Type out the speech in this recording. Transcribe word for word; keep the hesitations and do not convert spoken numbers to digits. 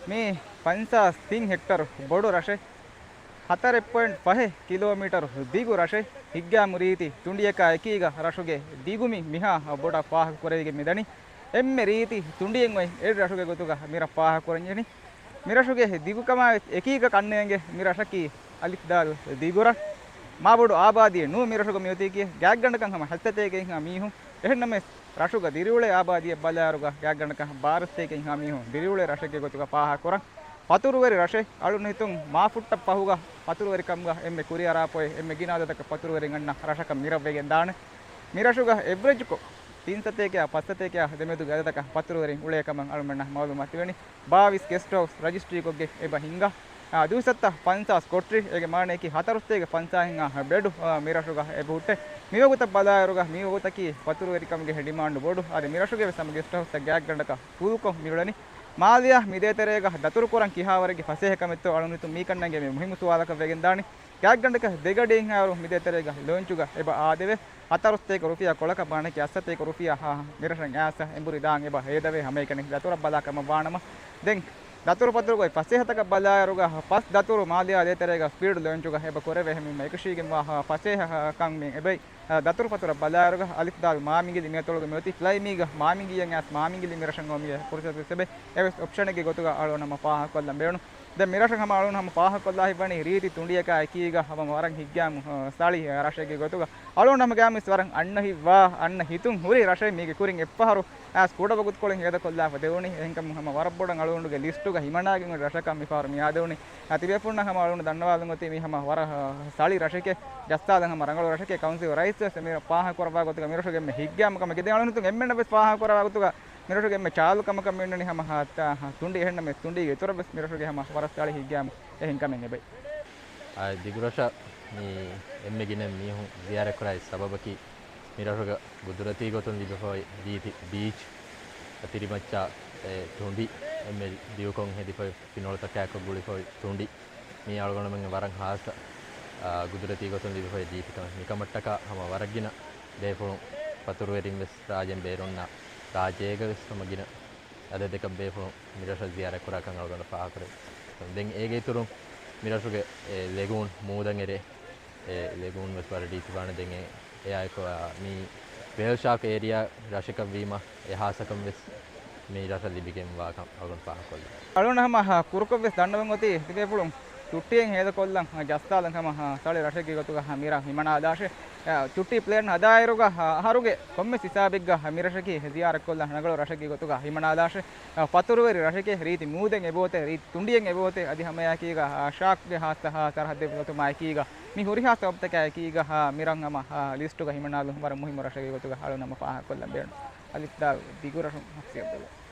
މީ ފަންސާސް ތިން ހެކްޓަރު ބޮޑު ރަށެއް، ހަތަރެއް ޕޮއިންޓް ފަހެއް ކިލޯމީޓަރު ދިގު ރަށެއް. ހިތްގައިމު ރީތި ތުނޑިއަކާ އެކީގަ ރަށުގެ ދިގު މި މިހާ ބޮޑަށް ފާހަގަ ކުރެވިގެން މިދަނީ. އެންމެ ރީތި ތުނޑިއެއް އޮތް އެއް ރަށުގެ ގޮތުގަ މި ރަށް ފާހަގަ ކުރަންޖެހެނީ. މި ރަށުގެ ދިގުކަމާ އެކީގަ ކަންނޭނގެ މި ރަށަކީ އަލިފް ދާލު ދިގު ރަށް. މާބޮޑު އާބާދީއެއް ނޫން މި ރަށުގަ މިއޮތީކީ. ގާތްގަނޑަކަށް ހަމަ ހަތްސަތޭކައެއްހާ މީހުން. އެހެންނަމަވެސް، ރަށުގަ ދިރިއުޅޭ އާބާދީއަށް ބަލާއިރުގަ ގާތްގަނޑަކަށް ބާރަ ސަތޭކައެއްހާ މީހުން ދިރިއުޅޭ ރަށެއްގެ ގޮތުގަ ފާހަގަކުރަން. ފަތުރުވެރި ރަށެއް. އަޅުން ހިތުން މާފުއްޓަށް ފަހުގަ ފަތުރުވެރިކަމުގަ އެންމެ ކުރިއަރާ ޕޮއެ އެންމެ ގިނަ އަދަދަކަށް ފަތުރުވެރިން އަންނަ ރަށަކަށް މި ރަށް ވެގެން ދާނެ. މި ރަށުގަ އެވްރެޖްކޮށް ތިން ސަތޭކައާ ފަސް ސަތޭކައާ ދެމެދުގެ އަދަދަކަށް ފަތުރުވެރިން އުޅޭ ކަމަށް އަޅުމެންނަށް މައުލޫމާތުވެނީ. ބާވީސް ގެސްޓް ހައުސް ރަޖިސްޓްރީކޮށްގެން އެބަ ހިންގާ. އާ، ދުއިސައްތަ ފަންސާސް ކޮޓަރި، އޭގެ މާނައަކީ ހަތަރުސަތޭކަ ފަންސާހަށްހާ ބެޑު، އާ، މި ރަށުގަ އެބަހުއްޓޭ. މިވަގުތަށް ބަލާއިރުގަ މިވަގުތަކީ ފަތުރުވެރިކަމުގެ ޑިމާންޑު ބޮޑު. އަދި މި ރަށުގެ ވެސް ހަމަ ގެސްޓް ހައުސްތައް ގާތްގަނޑަކަށް ފުލްކޮށް މިއުޅެނީ. މާލެއާ މި ދޭތެރޭގަ ދަތުރުކުރަން ކިހާވަރެއްގެ ފަސޭހަކަމެއްތޯ އަޅުން ހިތުން މީ ކަންނޭނގެ މި މުހިއްމު ސުވާލަކަށް ވެގެން ދާނީ. ގާތްގަނޑަކަށް ދެގަޑިއެއްހާއިރު މި ދޭތެރޭގަ ލޯންޗުގަ އެބަ އާދެވޭ. ހަތަރުސަތޭކަ ރުފިޔާ ކޮޅަކަށް މާނައަކީ އަށްސަތޭކަ ރުފިޔާ ހާ މި ރަށަށް އައިސް އެނބުރި ދާން އެބަ ހޭދަވޭ. ހަމައެކަނި ދަތުރަށް ބަލާ ކަމަށް ވާނަމަ، ދެން ދަތުރުފަތުރުގައި ފަސޭހަތަކަށް ބަލާއިރުގަ ފަސް ދަތުރު މާލެއާ ދޭތެރޭގަ ސްޕީޑް ލޯންޗުގަ އެބަ ކުރެވޭ. އެހެންވީމަ އެކަށީގެންވާ ފަސޭހަކަން މި އެބައި. އަ، ދަތުރުފަތުރަށް ބަލާއިރުގަ އަލިފް ދާލު މާމިނގިލި މިއަތޮޅުގަ މިއޮތީ. ފްލައި މީގަ މާމިނގިއަށް އައިސް މާމިނގިލި މި ރަށަށް އޮމުގެ ފުރުސަތު ވެސް އެބައި. އެވެސް އޮޕްޝަނެއްގެ ގޮތުގަ އަޅުގަނޑު ހަމަ ފާހަގަކޮށްލަން ބޭނުން. ދެން މި ރަށަށް ހަމަ އަޅުގަނޑު ހަމަ ފާހަގަކޮށްލާ ހިތްވަނީ ރީތި ތުނޑިއަކާ އެކީގަ ހަމަ ވަރަށް ހިތްގައިމު، އަ، ސަޅި ރަށެއްގެ ގޮތުގަ. އަޅުގަނޑު ހަމަ ގައިމުވެސް ވަރަށް އަންނަ ހިތްވާ، އަންނަ ހިތުން ހުރި ރަށެއް. މީގެ ކުރިން އެއްފަހަރު އައިސް ކުޑަ ވަގުތުކޮޅެއް ހޭދަކޮށްލާފަ ދެވުނީ. އެހެންކަމުން ހަމަ ވަރަށް ބޮޑަށް އަޅުގަނޑުގެ ލިސްޓުގަ ހިމަނާގެން އޮތް ރަށަކަށް މިފަހަރު މި އާދެވުނީ. އަ، ތިބޭފުޅުންނަށް ހަމަ އަޅުގަނޑު ދަންނަވާލަން އޮތީ މީ ހަމަ ވަރަށް، އަ، ސަޅި ރަށެކޭ. ޖައްސާލަން ހަމަ ރަނގަޅު ރަށެކޭ. ކައުންސިލް ރައީސް ވެސް މި ފާހަގަކުރައްވާ ގޮތުގަ މި ރަށުގެ އެންމެ ހިތްގައިމު ކަމެއް. ދެން އަޅުގަނޑު ހިތުން އެންމެންނަށް ވެސް ފާހަގަކުރައްވާ ގޮތުގަ މި ރަށުގެ އެންމެ ޗާލު ކަމަކަށް މި އޮންނަނީ ހަމަ ހާ، ތާ، ހާ، ތުނޑި. އެހެންނަމަވެސް ތުނޑީގެ އިތުރަށް ވެސް މި ރަށުގެ ހަމަ ވަރަށް ސަޅި ހިތްގައިމު އެހެން ކަމެއް އެބައި. އާ، ދިގުރަށަށް މި އެންމެ ގިނަ މީހުން ޒިޔާރަތްކުރާ ސަބަބަކީ، މި ރަށުގަ ގުދުރަތީ ގޮތުން ލިބިފައި ރީތި ބީޗް، އަތިރިމައްޗާ، އެ، ތުނޑި، އެންމެ ދިގުކޮށް ހެދިފައި ފިނޮޅުތަކާއެކު ގުޅިފައި ތުނޑި. މީ އަޅުގަނޑުމެންގެ ވަރަށް ހާއްސަ، އާ، ގުދުރަތީ ގޮތުން ލިބިފައި ރީތި ކަމެއް. މިކަމަށްޓަކާ ހަމަ ވަރަށް ގިނަ ބޭފުޅުން ފަތުރުވެރިން ވެސް ރާއްޖޭން ބޭރުންނާ ރާއްޖޭގަ ވެސް ހަމަ ގިނަ އަދަދަކަށް ބޭފުޅުން މި ރަށަށް ޒިޔާރަތް ކުރާކަން އަޅުގަނޑަށް ފާހަގަކުރޭ. ދެން އޭގެ އިތުރުން މި ރަށުގެ އެ ލެގޫން މޫދަށް އެރޭ، އެ ލެގޫން ވެސް ވަރަށް ރީތި ވާނެ. ދެން އެ، އެއާއެކު، އާ، މި ވޭލް ޝާކް އޭރިއާ ރަށަކަށް ވީމަ، އެ ހާއްސަކަން ވެސް މި ރަށަށް ލިބިގެންވާކަން އަޅުގަނޑު ފާހަގަކޮށްލަން. އަޅުގަނޑު ހަމަ ކުރުކޮށް ވެސް ދަންނަވަން އޮތީ ތިބޭފުޅުން ޗުއްޓީއެއް ހޭދަކޮށްލަން ޖައްސާލަން ހަމަ ސަޅި ރަށެއްގެ ގޮތުގަ މި ރަށް ހިމަނާލާށޭ. އަ، ޗުއްޓީ ޕްލޭން ހަދާއިރުގަ، އަ، އަހަރުގެ ކޮންމެސް ހިސާބެއްގަ މި ރަށަކީ ޒިޔާރަތްކޮށްލަން ރަނގަޅު ރަށެއްގެ ގޮތުގަ ހިމަނާލާށޭ. އަ، ފަތުރުވެރި ރަށެކޭ. ރީތި މޫދެއް އެބައޮތޭ، ރީތި ތުނޑިއެއް އެބައޮތޭ. އަދި ހަމައެކީގަ، އަ، ޝާކްގެ ހާއްސަ ހާ ސަރަހައްދެއް އޮތުމާއެކީގަ މި ހުރިހާ ސަބަބުތަކާއެކީގަ، އަ، މި ރަށް ހަމަ، އަ، ލިސްޓުގަ ހިމަނާލުން ވަރަށް މުހިއްމު ރަށެއްގެ ގޮތުގަ އަޅުގަނޑު ހަމަ ފާހަގަކޮށްލަން ބޭނުން. އަލިފް ދާލް ދިގު ރަށުން ހަފްސީ އަބްދުﷲ.